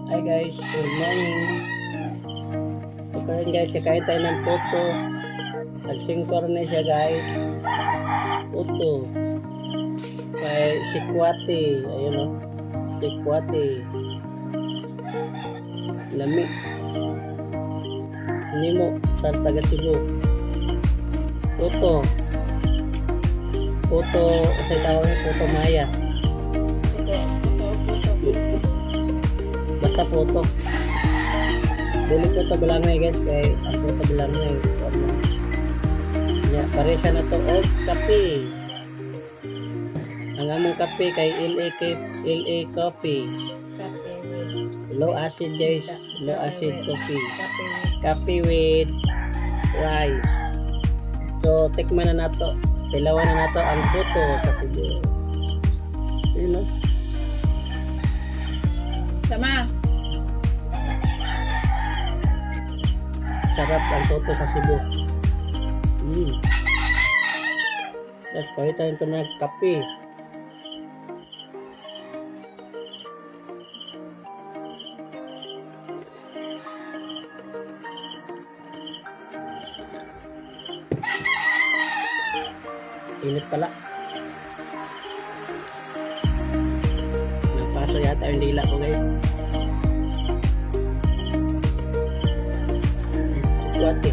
Hi guys, good morning. So karon guys, kakain tayo ng puto. Nagsingkor na siya, guys. Puto. Kay sikwate. Ayun o. Sikwate. Lami. Nimo sa taga Cebu. Puto. Puto, sa tawag niya, puto maya. Puto, puto, puto. Basta puto. Dili puto balangay, guys, kay ang puto balangay ano. Ya, pare siya na to og kape. Ang among kape kay LA, LA Coffee. Kape with Low acid, guys, low acid coffee. Kape with Coffee with rice. So tikman na nato. Tilawan na nato ang puto sa Cebu. Yun, no? Sama. Sarap ang puto sa Cebu. Tapos palitan ito ng kape. Init pala. Napaso yata yung dila ko, guys. Kuwate.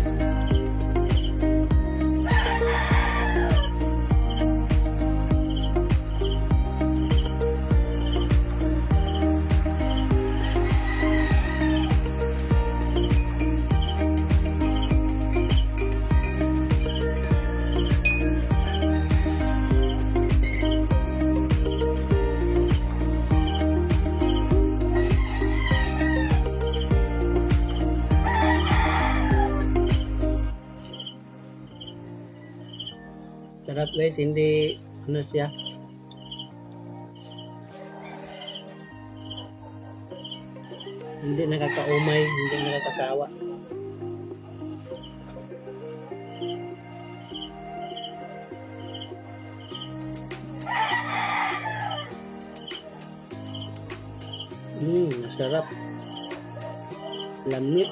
Sarap, guys, hindi ano siya. Hindi nakakaumay, hindi nakakasawa. Masarap. Lamig.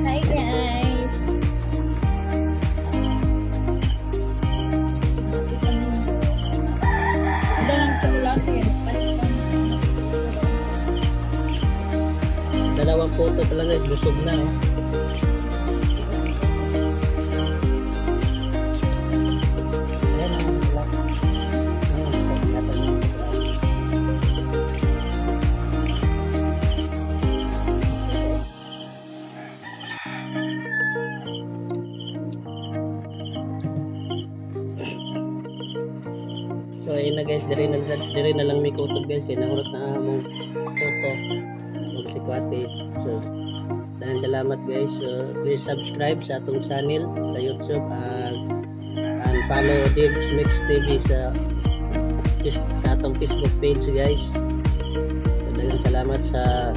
Hi guys. Nakita ninyo. Dalang chocolate. Sige, palit pa. Dalawang puto pa lang, guys, busog na oh. Ayan ang black. Ang black natin ang black. So ayun na guys, dire na lang may kutob, guys, kay nahurot na among puto og sikwate. So dahil salamat, guys. So please subscribe sa atong channel sa YouTube and follow Dibs Mix TV sa atong Facebook page, guys. So, daghang salamat sa